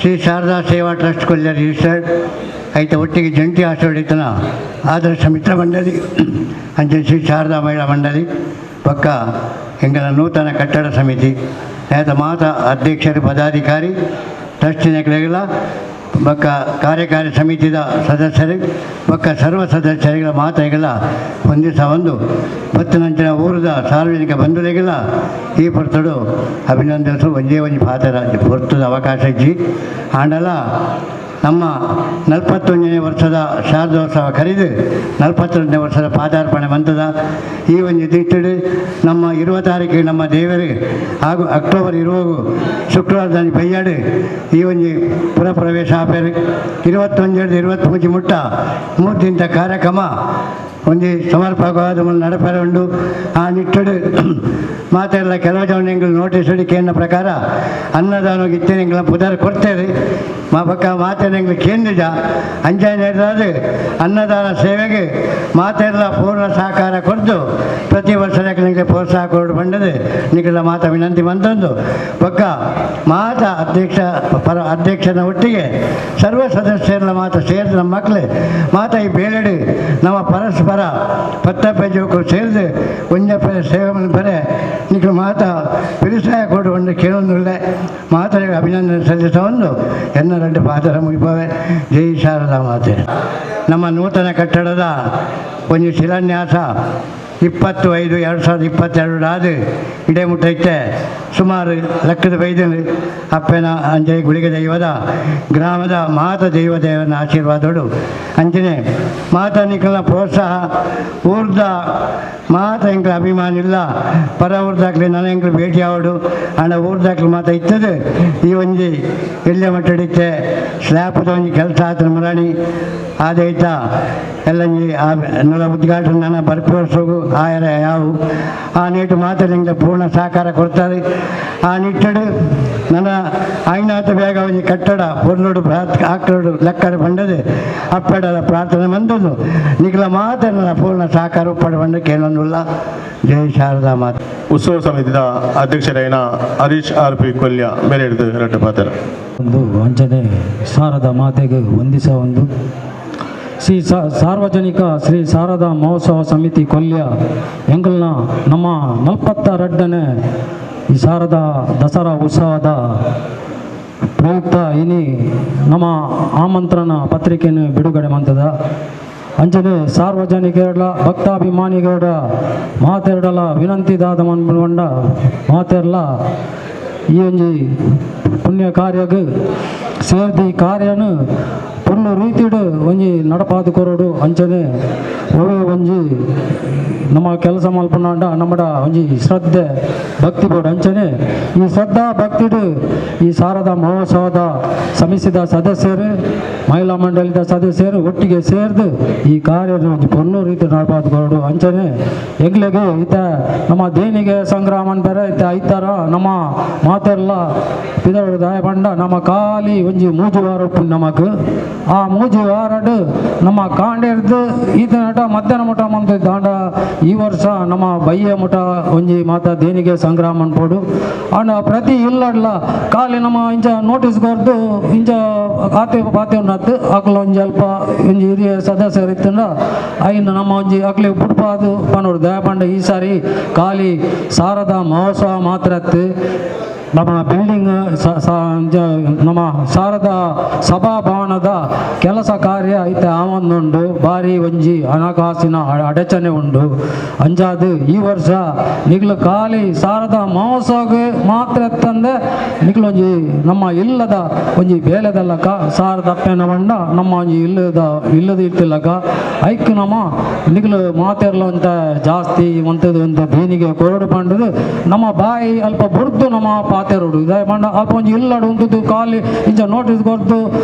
E: ಶ್ರೀ ಶಾರದಾ ಸೇವಾ ಟ್ರಸ್ಟ್ ಕೊಲ್ಯ ರಿಜಿಸ್ಟರ್ಡ್ ಐತ ಒಟ್ಟಿಗೆ ಜಂಟಿ ಆಶೋಡಿತನ ಆದರ್ಶ ಮಿತ್ರ ಮಂಡಳಿ ಅಂಚನೆ ಶ್ರೀ ಶಾರದಾ ಮಹಿಳಾ ಮಂಡಳಿ ಪಕ್ಕ ಎಂಗಳ ನೂತನ ಕಟ್ಟಡ ಸಮಿತಿ ಆಯ್ತ ಮಾತಾ ಅಧ್ಯಕ್ಷರು ಪದಾಧಿಕಾರಿ ಟ್ರಸ್ಟಿನ ಕೆಳಗೆಲ್ಲ ಬಕ್ಕ ಕಾರ್ಯಕಾರಿ ಸಮಿತಿಯ ಸದಸ್ಯರು ಬಕ್ಕ ಸರ್ವ ಸದಸ್ಯರಿಗಳ ಮಾತೆಗಳ ಹೊಂದಿಸ ಒಂದು ಪತ್ತನಂಚಿನ ಊರದ ಸಾರ್ವಜನಿಕ ಬಂಧುಗಳಿಗೆಲ್ಲ ಈ ಪೊರ್ತಡು ಅಭಿನಂದಿಸು ಒಂದೇ ಒಂಜಿ ಪಾತ್ರ ಪೊರ್ತದ ಅವಕಾಶ ಇಜ್ಜಿ. ಆಂಡಲ ನಮ್ಮ 41ನೇ ವರ್ಷದ ಶಾರದೋತ್ಸವ ಕರೆದು 42ನೇ ವರ್ಷದ ಪಾದಾರ್ಪಣೆ ಬಂತದ ಈ ಒಂದು ದಿಟ್ಟಿಡು ನಮ್ಮ 20 ತಾರೀಕಿಗೆ ನಮ್ಮ ದೇವರಿಗೆ ಹಾಗೂ ಅಕ್ಟೋಬರ್ 20 ಶುಕ್ರವಾರದಲ್ಲಿ ಬೈಯಾಡು ಈ ಒಂದು ಪುರಪ್ರವೇಶ ಆಪೇರು 21 23 ಮುಟ್ಟ 3 ದಿನದ ಕಾರ್ಯಕ್ರಮ ಒಂದು ಸಮರ್ಪಕವಾದ ನಡಪರ ಉಂಡು. ಆ ನಿಟ್ಟಡು ಮಾತೆಲ್ಲ ಕೆಲವು ಜನ ಎಂಗಳು ನೋಟಿಸ್ ಕೇಂದ್ರ ಪ್ರಕಾರ ಅನ್ನದಾನ ಇತ್ತೇನೆಂಗಳ ಪುದಾರ ಕೊಡ್ತೇವೆ ಮಾ ಪಕ್ಕ ಮಾತೆನೆಂಗಳು ಕೇಂದ್ರಜ ಅಂಜಾನೆ ಅನ್ನದಾನ ಸೇವೆಗೆ ಮಾತೆಲ್ಲ ಪೂರ್ಣ ಸಹಕಾರ ಕೊಡ್ತು ಪ್ರತಿ ವರ್ಷ ನಿಮಗೆ ಪ್ರೋತ್ಸಾಹ ಕೊಡು ಬಂದದೆ ನಿಗಳ ಮಾತ ವಿನಂತಿ ಬಂತಂದು ಪಕ್ಕ ಮಾತ ಅಧ್ಯಕ್ಷ ಪರ ಅಧ್ಯಕ್ಷನ ಒಟ್ಟಿಗೆ ಸರ್ವ ಸದಸ್ಯರ ಮಾತ ಸೇರಿದ ನಮ್ಮ ಮಕ್ಕಳು ಮಾತ ಈ ಬೇರೆಡೆ ನಮ್ಮ ಪರಸ್ಪರ ಪತ್ತಪೆಜೋಕು ಸೇರಿದು ಒಂಜಪ್ಪ ಸೇವೆ ಬರೆ ನಿಖಲು ಮಾತ ಪಿರಿಸಾಯ ಕೊಡು ಒಂದು ಕೇಳೊಂದುಳ್ಳೆ ಮಾತರಿಗೆ ಅಭಿನಂದನೆ ಸಲ್ಲಿಸವನ್ನು ಎನ್ನ ರೆಡ್ಡು ಪಾತ್ರ ಮುಗಿಪವೆ. ಜೈ ಶಾರದಾ ಮಾತೆ. ನಮ್ಮ ನೂತನ ಕಟ್ಟಡದ ಒಂದು ಶಿಲಾನ್ಯಾಸ 20/5/2022 ಆದ ಇಡೇ ಮುಟ್ಟೈತೆ ಸುಮಾರು ಲಕ್ಕದ ಬೈದನು ಅಪ್ಪನ ಅಂಜೆ ಗುಳಿಗ ದೈವದ ಗ್ರಾಮದ ಮಾತ ದೈವ ದೇವನ ಆಶೀರ್ವಾದೋಡು ಅಂಚನೆ ಮಾತ ನಿಕಲ್ನ ಪ್ರೋತ್ಸಾಹ ಊರ್ದ ಮಾತ ಎಂಕ್ಲ ಅಭಿಮಾನ ಇಲ್ಲ ಪರ ಊರ್ದಾಕ್ಲಿ ನನ್ನ ಎಂಕ್ಲು ಭೇಟಿ ಆವಡು ಅಂಡ ಊರ್ದಾಕ್ಲಿ ಮಾತ ಇತ್ತದು ಈ ಒಂಜಿ ಎಲ್ಲೆ ಮಟ್ಟಡಿತ್ತೆ ಸ್ಲ್ಯಾಪದ ಒಂಜಿ ಕೆಲಸ ಆತನ ಮುರಾಣಿ ಆದೈತ ಎಲ್ಲ ಆ ನಲ ಉದ್ಘಾಟನೆ ನನ್ನ ಬರ್ಪೋರ್ಸೋಗು ಆಯರ ಯಾವು ಆ ನೀಟು ಮಾತ್ರ ನಿಂಗೆ ಪೂರ್ಣ ಸಹಕಾರ ಕೊಡ್ತಾರೆ. ಆ ನಿಟ್ಟಡು ನನ್ನ ಐನಾಥ ಬೇಗ ಒಂಜಿ ಕಟ್ಟಡ ಪೊರ್ಲುಡು ಆಕಳುಡು ಲೆಕ್ಕಡು ಬಂಡದು ಅಪ್ಪೆಡದ ಪ್ರಾರ್ಥನೆ ಬಂದದ್ದು ನಿಖಲ ಮಾತ್ರ ನನ್ನ ಪೂರ್ಣ ಸಹಕಾರ ಉಪ್ಪಡ ಬಂಡ ಕೇಳೊಂದುಲ್ಲ. ಜೈ ಶಾರದಾ ಮಾತೆ.
D: ಉತ್ಸವ ಸಮಿತಿಯ ಅಧ್ಯಕ್ಷರಾಯಿನ ಹರೀಶ್ ಆರ್ ಪಿ ಕೊಲ್ಯ ಮೇರೆ ಹಿಡಿದು ರಟ್ಟು ಪಾತ್ರ
F: ಒಂದು ಅಂಚನೆ ಶಾರದಾ ಮಾತೆಗೆ ವಂದಿಸ ಒಂದು ಶ್ರೀ ಸಾರ್ವಜನಿಕ ಶ್ರೀ ಶಾರದಾ ಮಹೋತ್ಸವ ಸಮಿತಿ ಕೊಲ್ಯ ಎಂಗಲ್ನ ನಮ್ಮ 42ನೇ ಈ ಶಾರದಾ ದಸರಾ ಉತ್ಸವದ ಪ್ರಯುಕ್ತ ಇನಿ ನಮ್ಮ ಆಮಂತ್ರಣ ಪತ್ರಿಕೆಯನ್ನು ಬಿಡುಗಡೆ ಮಂತದ ಅಂಚನೆ ಸಾರ್ವಜನಿಕರ ಭಕ್ತಾಭಿಮಾನಿಗಳ ಮಾತೆರಡಲ ವಿನಂತಿದಾದ ಮನ್ಕೊಂಡ ಮಾತೆರಲ ಈ ಒಂಜಿ ಪುಣ್ಯ ಕಾರ್ಯಗ್ ಸೇರ್ದಿ ಕಾರ್ಯನು ಪೊಣ್ಣು ರೀತಿಡು ಒಂಜಿ ನಡಪಾದು ಕೊರಡು ಅಂಚನೆ ಒವೆ ಒಂಜಿ ನಮ್ಮ ಕೆಲಸ ಮಲ್ಪುನಾಂಡ ನಮ್ಮಡ ಒಂಜಿ ಶ್ರದ್ಧೆ ಭಕ್ತಿ ಬೋಡು ಅಂಚನೆ ಈ ಶ್ರದ್ಧಾ ಭಕ್ತಿಡು ಈ ಶಾರದಾ ಮಹೋತ್ಸವದ ಸಮಿತಿದ ಸದಸ್ಯರು ಮಹಿಳಾ ಮಂಡಳಿದ ಸದಸ್ಯರು ಒಟ್ಟಿಗೆ ಸೇರ್ದು ಈ ಕಾರ್ಯದ ಒಂಜಿ ಪೊಣ್ಣು ರೀತಿ ನಡಪಾದು ಕೊರಡು ಅಂಚನೆ ಎಂಗ್ಲೆಗೆ ಈತ ನಮ್ಮ ದೇಣಿಗೆ ಸಂಗ್ರಾಮನ್ ಬೇರೆ ಈತ ಐತಾರ ನಮ್ಮ ಮಾತೆಲ್ಲ ಪಿದರು ದಾಯ ಬಂಡ ನಮ್ಮ ಖಾಲಿ ಒಂಜಿ ಮೂಜು ವಾರ ನಮಕ್ ಆ ಮೂಜು ವಾರಡು ನಮ್ಮ ಕಾಂಡಿರ್ದು ಈತ ನಟ ಮಧ್ಯಾಹ್ನ ಮುಟ ಮಂತು ದಾಂಡ ಈ ವರ್ಷ ನಮ್ಮ ಬಯ್ಯ ಮುಟ ಒಂಜಿ ಮಾತ ದೇಣಿಗೆ ಸಂಗ್ರಾಮ ಅನ್ಪೋಡು ಅಂಡ ಪ್ರತಿ ಇಲ್ಲಡ್ಲ ಖಾಲಿ ನಮ್ಮ ಇಂಚ ನೋಟಿಸ್ ಕೊರ್ದು ಇಂಚ ಆತೆ ಪಾತೆ ಉನ್ನತ್ತು ಅಕ್ಲ ಒಂಜಿ ಅಲ್ಪ ಒಂಜಿ ಹಿರಿಯ ಸದಸ್ಯರು ಇತ್ತಂಡ ಐನು ನಮ್ಮ ಒಂಜಿ ಅಕ್ಲಿ ಪುಟ್ಪಾದು ಪನೋಡು ದಯಪಂಡ ಈ ಸಾರಿ ಖಾಲಿ ಶಾರದಾ ಮಹೋತ್ಸವ ಮಾತ್ರ ನಮ್ಮ ಬಿಲ್ಡಿಂಗ್ ನಮ್ಮ ಶಾರದಾ ಸಭಾಭವನದ ಕೆಲಸ ಕಾರ್ಯ ಐತೆ ಆವೊಂದುಂಡು ಭಾರಿ ಒಂಜಿ ಹಣಕಾಸಿನ ಅಡಚಣೆ ಉಂಡು ಅಂಜಾದು ಈ ವರ್ಷ ನಿಗ್ಲು ಖಾಲಿ ಶಾರದಾ ಮಹೋತ್ಸವಕ್ಕೆ ಮಾತ್ರ ತಂದೆ ನಿಗ್ಲೊಂಜಿ ನಮ್ಮ ಇಲ್ಲದ ಒಂಜಿ ಬೇಲೆದಲ್ಲಕ ಶಾರದಪ್ಪನ ಬಂಡ ನಮ್ಮ ಒಂಜಿ ಇಲ್ಲದ ಇಲ್ಲದ ಇತ್ತಿಲ್ಲಕ ಐಕ್ ನಮ್ಮ ನಿಗ್ಲು ಮಾತೆರ್ಲ ಅಂತ ಜಾಸ್ತಿ ಒಂಥದ್ದು ಒಂದು ದೇಣಿಗೆ ಕೊರಡು ಪಂಡದು ನಮ್ಮ ಬಾಯಿ ಅಲ್ಪ ಬುರ್ದು ನಮ್ಮ ಪಾತೆರೋಡು ಇದೇ ಮಂಡ ಅಲ್ಪ ಒಂಜಿ ಇಲ್ಲಡು ಉಂಟು ಖಾಲಿ ಇಂಚ ನೋಟಿಸ್ ಕೊರ್ದು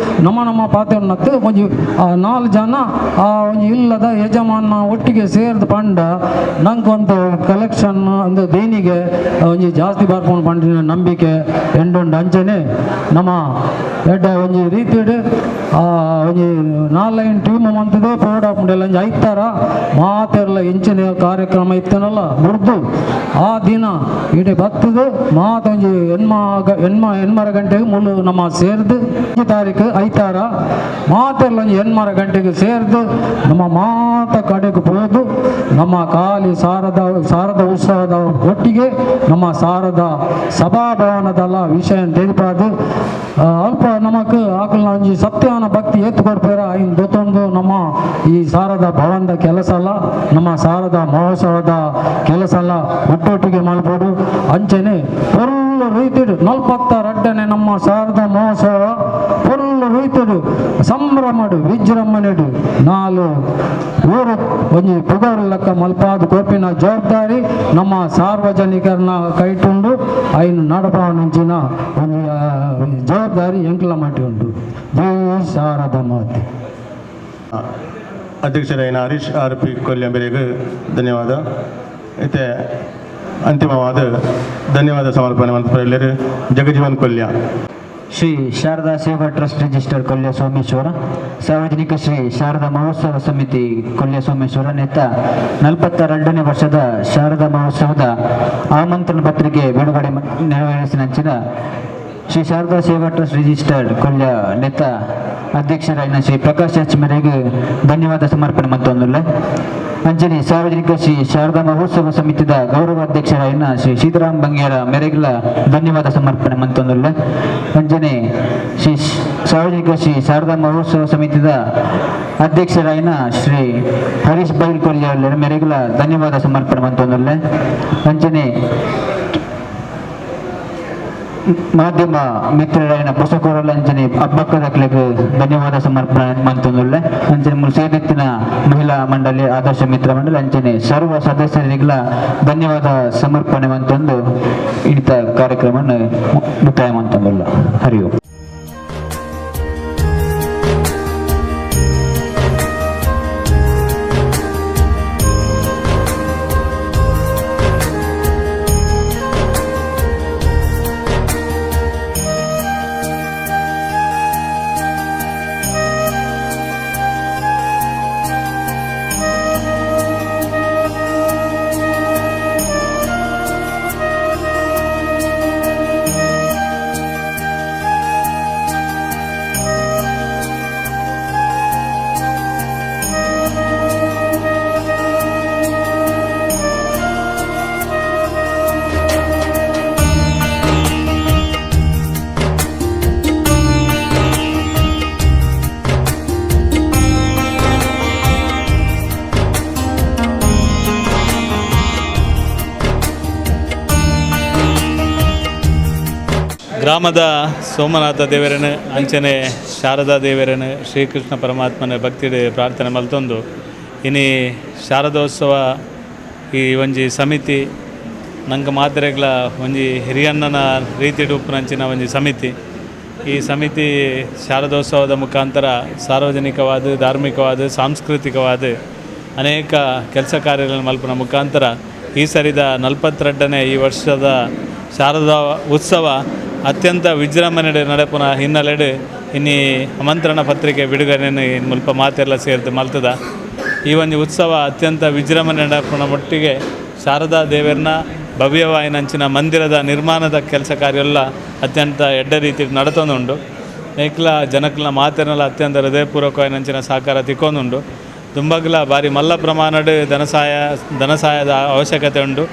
F: ನಮ್ಮ ನಮ್ಮ ಪಾತೆರ್ನತ್ತು ಒಂಜಿ ಆ 4 ಜನ ಆ ಒಂಜಿ ಇಲ್ಲದ ಯಜಮಾನ ಒಟ್ಟಿಗೆ ಸೇರ್ದು ಪಂಡ ನಂಗೊಂದು ಕಲೆಕ್ಷನ್ ಒಂದು ದೇಣಿಗೆ ಒಂಜಿ ಜಾಸ್ತಿ ಬರ್ಕೊಂಡು ಪಂಡಿನ ನಂಬಿಕೆ ಎಂಡುಂಡು ಅಂಚನೆ ನಮ್ಮ ಎಡ್ಡ ಒಂಜಿ ರೀತಿಡು ಒಂಜಿ 4 ಟೀಮ್ ಮಂತದೆ ಪೋಡ ಒಂಜಿ ಐತಾರ ಮಾತೆರ್ಲ ಎಂಚಿನ ಕಾರ್ಯಕ್ರಮ ಇತ್ತನಲ್ಲ ಮುರ್ದು ಆ ದಿನ ಇಡೀ ಬತ್ತದು ಮಾತೊಂಜಿ ಎನ್ಮರ ಗಂಟೆಗೆ ಮುಳ್ಳು ನಮ್ಮ ಸೇರ್ದು ತಾರೀಕು ಐತಾರ ಮಾತೆರ್ಲ ಒಂಜಿ 8 ಗಂಟೆಗೆ ಸೇರ್ದು ನಮ್ಮ ಮಾತ ಕಡೆಗೆ ಹೋದು ನಮ್ಮ ಖಾಲಿ ಶಾರದಾ ಶಾರದಾ ಉತ್ಸವದ ಒಟ್ಟಿಗೆ ನಮ್ಮ ಶಾರದಾ ಸಭಾಭವನದಲ್ಲ ವಿಷಯ ತಿಳಿಪಾದು ಅಲ್ಪ ನಮಕ್ ಆಕಲ್ನ ಒಂಜಿ ಸತ್ಯನ ಭಕ್ತಿ ಎತ್ತು ಕೊಡ್ಪೇರ ಇನ್ ದೊತ್ತೊಂದು ನಮ್ಮ ಈ ಶಾರದಾ ಭವನದ ಕೆಲಸ ಅಲ್ಲ ನಮ್ಮ ಶಾರದಾ ಮಹೋತ್ಸವದ ಕೆಲಸ ಅಲ್ಲ ಒಟ್ಟೊಟ್ಟಿಗೆ ಮಲ್ಪೋಡು ಅಂಚನೆ ಪೊರ್ಲು ರೀತಿಡು 42ನೇ ನಮ್ಮ ಶಾರದಾ ಮಹೋತ್ಸವ ಪೊರ್ಲು ರೀತಿಡು ಸಂಭ್ರಮಡು ವಿಜೃಂಭಣೆಡು 4 ಊರು ಒಂಜಿ ಪುಗರ್ಲಕ್ಕ ಮಲ್ಪಾದು ಕೋಪಿನ ಜವಾಬ್ದಾರಿ ನಮ್ಮ ಸಾರ್ವಜನಿಕರನ್ನ ಕೈಟುಂಡು ಐನು ನಡಪಾವನಂಚಿನ ಒಂದು ಜವಾಬ್ದಾರಿ ಎಂಕ್ಲ ಮಾಟಿ ಉಂಟು. ಜೈ ಶಾರದಾ ಮಾತೆ.
D: ಅಧ್ಯಕ್ಷರಾಯಿನ ಹರೀಶ್ ಆರ್ ಪಿ ಕೊಲ್ಯಂಬೆರೆಗೆ ಧನ್ಯವಾದ. ಇತ್ತೆ ಅಂತಿಮವಾದ ಧನ್ಯವಾದ ಸಮರ್ಪಣೆ ಮಂತ್ರಿ ಜಗಜೀವನ್ ಕೊಲ್ಯ.
G: ಶ್ರೀ ಶಾರದಾ ಸೇವಾ ಟ್ರಸ್ಟ್ ರಿಜಿಸ್ಟರ್ ಕೊಲ್ಯ ಸೋಮೇಶ್ವರ, ಸಾರ್ವಜನಿಕ ಶ್ರೀ ಶಾರದಾ ಮಹೋತ್ಸವ ಸಮಿತಿ ಕೊಲ್ಯ ಸೋಮೇಶ್ವರ ನೇತ 42ನೇ ವರ್ಷದ ಶಾರದಾ ಮಹೋತ್ಸವದ ಆಮಂತ್ರಣ ಪತ್ರಿಕೆ ಬಿಡುಗಡೆ ನೆರವೇರಿಸಿನಂಚಿನ ಶ್ರೀ ಶಾರದಾ ಸೇವಾ ಟ್ರಸ್ಟ್ ರಿಜಿಸ್ಟರ್ಡ್ ಕೊಲ್ಯ ನೇತ ಅಧ್ಯಕ್ಷರಾಯಿನ ಶ್ರೀ ಪ್ರಕಾಶ್ ಎಚ್ ಮೇರೆಗೆ ಧನ್ಯವಾದ ಸಮರ್ಪಣೆ ಮತ್ತೊಂದುಲ್ಲ. ಅಂಜನಿ ಸಾರ್ವಜನಿಕ ಶ್ರೀ ಶಾರದಾ ಮಹೋತ್ಸವ ಸಮಿತಿದ ಗೌರವ ಅಧ್ಯಕ್ಷರಾಯಿನ ಶ್ರೀ ಸೀತಾರಾಮ್ ಬಂಗೇರ ಮೇರೆಗೆಲ್ಲ ಧನ್ಯವಾದ ಸಮರ್ಪಣೆ ಮತ್ತೊಂದುಲ್ಲ. ಅಂಜನೆ ಶ್ರೀ ಸಾರ್ವಜನಿಕ ಶ್ರೀ ಶಾರದಾ ಮಹೋತ್ಸವ ಸಮಿತಿದ ಅಧ್ಯಕ್ಷರಾಯಿನ ಶ್ರೀ ಹರೀಶ್ ಬೈಲ್ ಕೊಲ್ಯ ಮೇರೆಗಳ ಧನ್ಯವಾದ ಸಮರ್ಪಣೆ ಮಂತೊಂದುಲ್ಲೆ. ಅಂಚನೆ ಮಾಧ್ಯಮ ಮಿತ್ರರಾಯಿನ ಪೊಸಕೋರಲ್ ಅಂಚನೆ ಅಬ್ಬಕ್ಕದಕ್ಲೆಗ್ ಧನ್ಯವಾದ ಸಮರ್ಪಣೆ ಮಂತೊಂದುಲ್ಲೆ. ಅಂಚನೆ ಸೇರಿತ್ತಿನ ಮಹಿಳಾ ಮಂಡಳಿ ಆದರ್ಶ ಮಿತ್ರ ಮಂಡಳಿ ಅಂಚನೆ ಸರ್ವ ಸದಸ್ಯರಿಗಳ ಧನ್ಯವಾದ ಸಮರ್ಪಣೆ ಮಂತೊಂದು ಇಂಥ ಕಾರ್ಯಕ್ರಮವನ್ನು ಮುಕ್ತಾಯ ಮಂತೊಂದುಲ್ಲ. ಹರಿಯೋ.
H: ಗ್ರಾಮದ ಸೋಮನಾಥ ದೇವರನು ಅಂಚನೆ ಶಾರದಾ ದೇವರನು ಶ್ರೀಕೃಷ್ಣ ಪರಮಾತ್ಮನ ಭಕ್ತಿಡೆ ಪ್ರಾರ್ಥನೆ ಮಲ್ತೊಂದು ಇನಿ ಶಾರದೋತ್ಸವ ಈ ಒಂಜಿ ಸಮಿತಿ ನಂಗೆ ಮಾತ್ರೆಗಳ ಒಂಜಿ ಹಿರಿಯಣ್ಣನ ರೀತಿ ಉಪ್ಪುನಂಚಿನ ಒಂಜಿ ಸಮಿತಿ. ಈ ಸಮಿತಿ ಶಾರದೋತ್ಸವದ ಮುಖಾಂತರ ಸಾರ್ವಜನಿಕವಾದ, ಧಾರ್ಮಿಕವಾದ, ಸಾಂಸ್ಕೃತಿಕವಾದ ಅನೇಕ ಕೆಲಸ ಕಾರ್ಯಗಳನ್ನು ಮಲ್ಪನ ಮುಖಾಂತರ ಈ ಸರಿದ 42ನೇ ಈ ವರ್ಷದ ಶಾರದಾ ಉತ್ಸವ ಅತ್ಯಂತ ವಿಜೃಂಭಣೆ ನಡೆಪುನ ಹಿನ್ನೆಲೆಡು ಇನ್ನಿ ಆಮಂತ್ರಣ ಪತ್ರಿಕೆ ಬಿಡುಗಡೆಯನ್ನು ಮುಲ್ಪ ಮಾತೆಲ್ಲ ಸೇರಿದು ಮಲ್ತದ. ಈ ಒಂದು ಉತ್ಸವ ಅತ್ಯಂತ ವಿಜೃಂಭಣೆ ನಡೆಪುನ ಒಟ್ಟಿಗೆ ಶಾರದಾ ದೇವರನ್ನ ಭವ್ಯವಾಯಿನಂಚಿನ ಮಂದಿರದ ನಿರ್ಮಾಣದ ಕೆಲಸ ಕಾರ್ಯ ಅತ್ಯಂತ ಎಡ್ಡ ರೀತಿ ನಡತೊಂದುಂಡು. ನೇಕ್ಲ ಜನಕ್ಲ ಮಾತೆಲ್ಲ ಅತ್ಯಂತ ಹೃದಯಪೂರ್ವಕವಾಯಿನಂಚಿನ ಸಹಕಾರ ತಿಕ್ಕೊಂದುಂಡು. ದುಂಬಗ್ಲ ಭಾರಿ ಮಲ್ಲ ಪ್ರಮಾಣಡ್ ಧನಸಹಾಯದ ಅವಶ್ಯಕತೆ ಉಂಡು.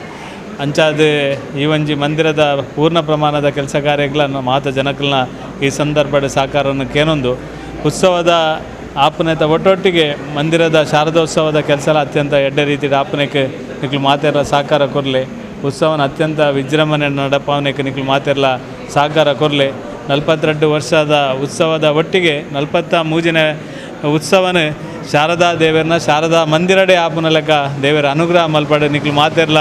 H: ಅಂಚಾದ ಈ ಒಂಜಿ ಮಂದಿರದ ಪೂರ್ಣ ಪ್ರಮಾಣದ ಕೆಲಸ ಕಾರ್ಯಗಳ ಮಾತ ಜನಕಲ್ನ ಈ ಸಂದರ್ಭದ ಸಹಕಾರವನ್ನು ಕೇನೊಂದು ಉತ್ಸವದ ಆಪನೆತ ಒಟ್ಟೊಟ್ಟಿಗೆ ಮಂದಿರದ ಶಾರದೋತ್ಸವದ ಕೆಲಸ ಅತ್ಯಂತ ಎಡ್ಡ ರೀತಿಯ ಆಪನೆಗೆ ನಿಕ್ಲು ಮಾತೆಲ್ಲ ಸಹಕಾರ ಕೊರಲೆ. ಉತ್ಸವನ ಅತ್ಯಂತ ವಿಜೃಂಭಣೆ ನಡಪಾವನೆಗೆ ನಿಕ್ಲು ಮಾತೆಲ್ಲ ಸಹಕಾರ ಕೊರಲೆ. 42 ವರ್ಷದ ಉತ್ಸವದ ಒಟ್ಟಿಗೆ 43ನೇ ಉತ್ಸವನ ಶಾರದಾ ದೇವರನ್ನ ಶಾರದಾ ಮಂದಿರಡೆ ಆಪನ ಲೆಕ್ಕ ದೇವರ ಅನುಗ್ರಹ ಮಲ್ಪಡೆ ನಿಕ್ಲು ಮಾತೆಲ್ಲ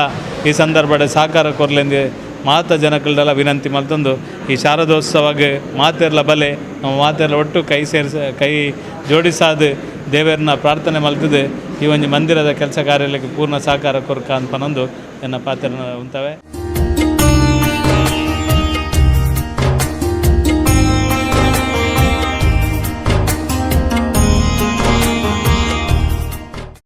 H: ಈ ಸಂದರ್ಭದ ಸಹಕಾರ ಕೊರ್ಲೆಂದು ಮಾತ ಜನಕಲ್ಡೆಲ್ಲ ವಿನಂತಿ ಮಲ್ತೊಂದು ಈ ಶಾರದೋತ್ಸವಗೆ ಮಾತೆರ್ಲ ಬಲೆ ನಮ್ಮ ಮಾತೆರ್ಲ ಒಟ್ಟು ಕೈ ಸೇರಿಸ ಕೈ ಜೋಡಿಸಾದ ದೇವರನ್ನ ಪ್ರಾರ್ಥನೆ ಮಲ್ತದೆ ಈ ಒಂದು ಮಂದಿರದ ಕೆಲಸ ಕಾರ್ಯಕ್ಕೆ ಪೂರ್ಣ ಸಹಕಾರ ಕೊರ್ಕ ಅಂತ ಪನೊಂದು ಎನ್ನ ಪಾತ್ರ ಉಂತವೆ.